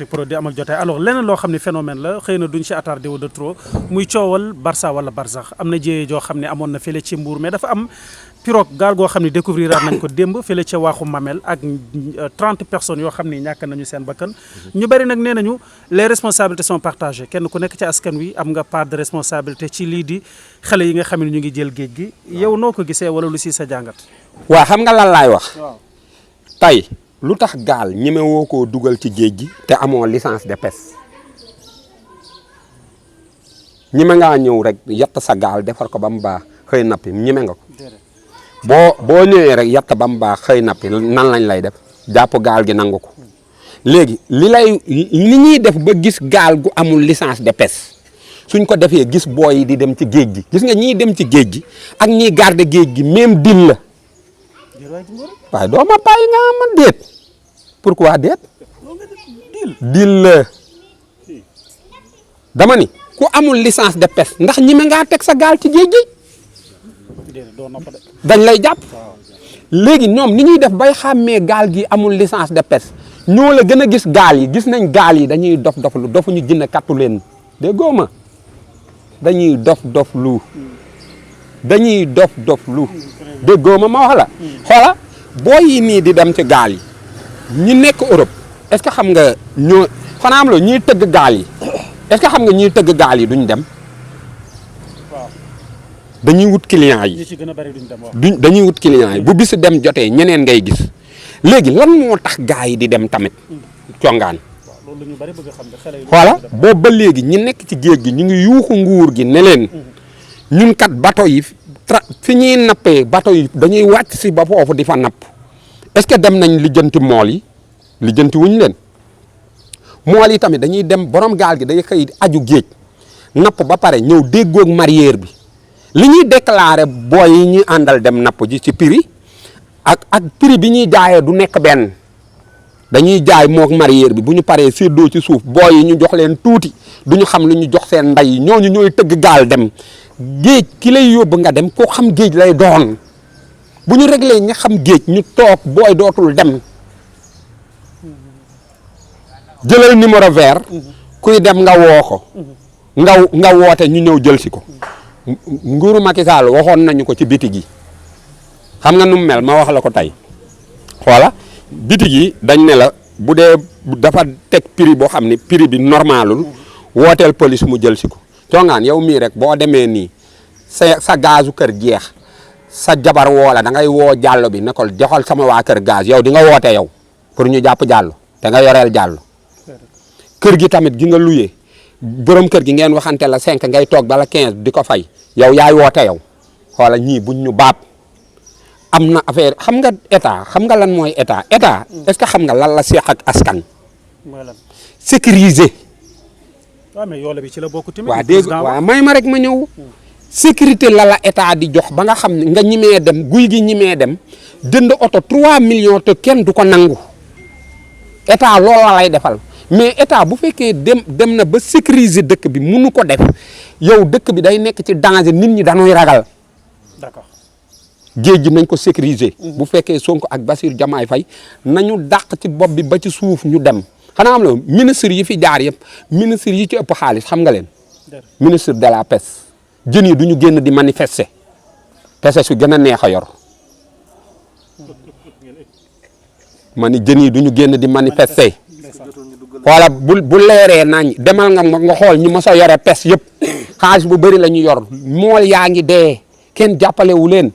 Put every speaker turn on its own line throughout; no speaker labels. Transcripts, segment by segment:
produit am ak jotaay alors leneen loo xam ne phénomène la xëy na duñ ci attardé wu de trop muy coowal Barça wala Barsax am na jéyee joo xam ne amoon na fële ci Mbour mais dafa am pirogue gaal goo xam ne découvrir nañ ko démb fële ca waaxu Mamel ak 30 personnes yoo xam ne ñàkk nañu seen bakkan ñu bëri nag nee nañu les responsabilités sont partagées kenn ku nekk ci askan wi am nga part de responsabilité ci lii di xale yi nga xam ne ñu ngi jël géej gi yow noo ko gisee wala lu si sa jàngat.
waaw xam nga lan laay wax. tey lu tax gaal ñeme woo koo dugal ci géej gi te amoo licence de pêche ñeme ngaa ñëw rek yatt sa gaal defar ko ba mu baax xëy nappi ñeme nga ko boo ñëwee rek yatt ba mu baax xëy nappi nan lañ lay def jàpp gaal gi nangu ko léegi li ñuy def ba gis gaal gu amul licence de pêche suñ ko defee gis booy yi di dem ci géej gi gis nga ñiy dem ci géej gi ak ñiy garder géej gi même dil la waaye doo ma bàyyi nga man déet pourquoi déet dil la dama ni ku amul licence de pêche ndax ñi ma ngaa teg sa gaal ci géej gi dañ lay jàpp léegi ñoom ni ñuy def bay xàmmee gaal gi amul licence de pêche ñoo la gën a gis gaal yi gis nañ gaal yi dañuy dof lu dofuñu jënd kattu leen déggoo ma dañuy dof lu déggoo ma wax la xoola booy yi nii di dem ci gaal yi ñi nekk Europe est-ce que xam nga ñoo xanaa am la ñiy tëgg gaal yi est-ce que xam nga ñiy tëgg gaal yi duñ dem dañuy wut client yi dañuy wut client yi bu bisu dem jotee ñeneen ngay gis léegi lan moo tax gaa yi di dem tamit congaan xoola boobu ba léegi ñi nekk ci géej gi ñu ngi yuuxu nguur gi ne leen ñun kat bateau yi fi ñuy nappee bateau yi dañuy wàcc si ba foofu di fa napp est-ce que dem nañ lijjanti mool yi lijjanti wuñ leen mool yi tamit dañuy dem borom gaal gi day xëy aju géej napp ba pare ñëw déggoog mareyeur bi li ñuy déclaré booy yi ñuy àndal dem napp ji ci prix ak prix bi ñuy jaayee du nekk benn dañuy jaay moog mareyeur bi bu ñu paree séddoo ci suuf booy yi ñu jox leen tuuti du ñu xam lu ñu jox seen ndey yi ñooñu ñooy tëgg gaal dem géej ki lay yóbbu nga dem koo xam géej lay doon bu ñu réglé ña xam géej ñu toog booy dootul dem jëlal numéro vert kuy dem nga woo ko nga woote ñu ñëw jël si ko nguuru Macky Sall waxoon nañu ko ci bitig yi xam nga nu mu mel ma wax la ko tey xoola bitig yi dañ ne la bu dee dafa teg prix boo xam ne prix bi normalul wooteel police mu jël si ko congaan yow mii rek boo demee nii sa gazu kër jeex sa jabar woo la da ngay woo jàllo bi ne ko joxal sama waa kër gaz yow di nga woote yow pour ñu jàpp jàllo te nga yoreel jàllo kër gi tamit gi nga luyee borom kër gi ngeen waxante la 5 ngay toog bala 15 di ko fay yow yaay woote yow xoola ñii buñ ñu baab am na affaire xam nga état xam nga lan mooy état est-ce que xam nga lan la seex ak askan sécuriser
waaw mais yoole bi ci la bokk tamit
waaw dégg waaw may ma rek ma ñëw sécurité la état di jox ba nga xam ne nga ñimee dem guy gi ñimee dem jënd oto 3 millions te kenn du ko nangu état loolu la lay defal mais état bu fekkee dem na ba sécuriser dëkk bi mënu ko def yow dëkk bi day nekk ci danger nit ñi dañuy ragal.
D'accord.
géej gi nañ ko sécuriser. bu fekkee Sonko ak Bassirou Diomaye Faye nañu dàq ci bopp bi ba ci suuf ñu dem xanaa am la ministre yi fi jaar yëpp ministre yi ci ëpp xaalis xam nga leen. ministre de la pêche jën yi du ñu génn di manifester pêche su gën a neex a yor ma ni jën yi du ñu génn di manifester. wala bu leeree nañ demal nga xool ñi mos a yore pes yëpp xaalis bu bëri la ñu yor mool yaa ngi dee kenn jàppalewu leen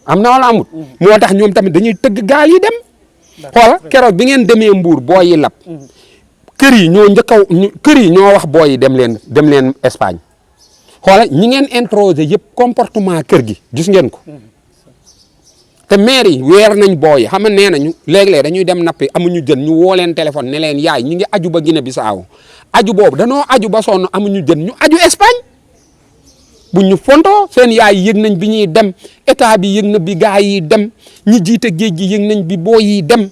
am na wala amut moo tax ñoom tamit dañuy tëgg gaal yi dem xoola keroog bi ngeen demee Mbuur booy yi lab kër yi ñoo njëkkaw kër yi ñoo wax booy yi dem leen Espagne xoola ñi ngeen introsé yëpp comportement kër gi gis ngeen ko te maire yi weer nañ booy xam nga nee nañu léeg-léeg dañuy dem nappi amuñu jën ñu woo leen téléphone ne leen yaay ñi ngi aju ba Guinée Bissau aju boobu danoo aju ba sonn amuñu jën ñu aju Espagne buñ ñu fontoo seen yaay yëg nañ bi ñuy dem état bi yëg na bi gaay yi dem ñi jiite géej gi yëg nañ bi booy yi dem.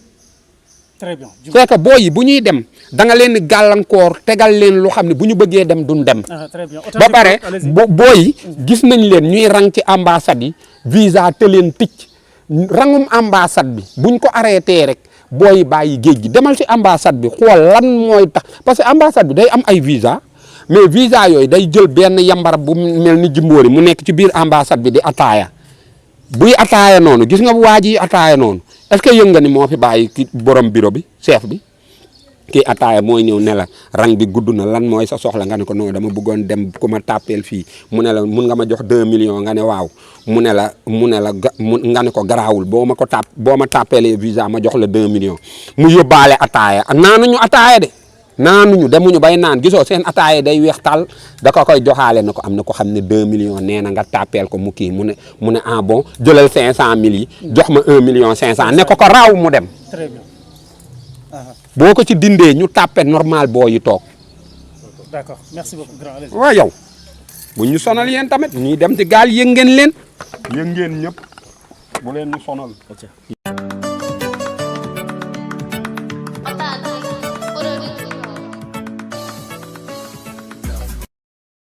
Très bien.
c'est que booy yi bu ñuy dem da nga leen gàllankoor tegal leen lu xam ne bu ñu bëggee dem duñ dem.
Très bien.
ba pare booy yi gis nañ leen ñuy rang ci ambassade yi visa te leen ticc rangum ambassade bi buñ ko arrêté rek booy bàyyi géej gi demal ci ambassade bi xool lan mooy tax parce que ambassade bi day am ay visa mais visa yooyu day jël benn yambar bu mel ni Jimbori mu nekk ci biir ambassade bi di ataaya buy ataaya noonu gis nga waa ji ataaya noonu est-ce que yëg nga ni moo fi bàyyi ki borom bureau bi chef bi kii ataaya mooy ñëw ne la rang bi gudd na lan mooy sa soxla nga ne ko non dama bëggoon dem ku ma tàppeel fii mu ne la mun nga ma jox 2 millions nga ne waaw mu ne la nga ne ko garaawul boo ma tàppeelee visa ma jox la 2 millions mu yóbbaale ataaya naanuñu ataaya de naanuñu demuñu bay naan gisoo seen ataaya day weex tal da ko koy joxaale na ko am na ko xam ne 2 millions nee na nga tàppeel ko mu kii mu ne ah bon jëlal 500000 yi jox ma 1 million 500 ne ko raaw mu dem.
Très bien.
boo ko ci dindee ñu tàppe normal boo yi toog.
D'accord, merci beaucoup grand. Allez-y.
waaw yow bu ñu sonal yéen tamit ñuy dem ci gaal yëg ngeen leen. yëg ngeen ñëpp bu leen ñu sonal.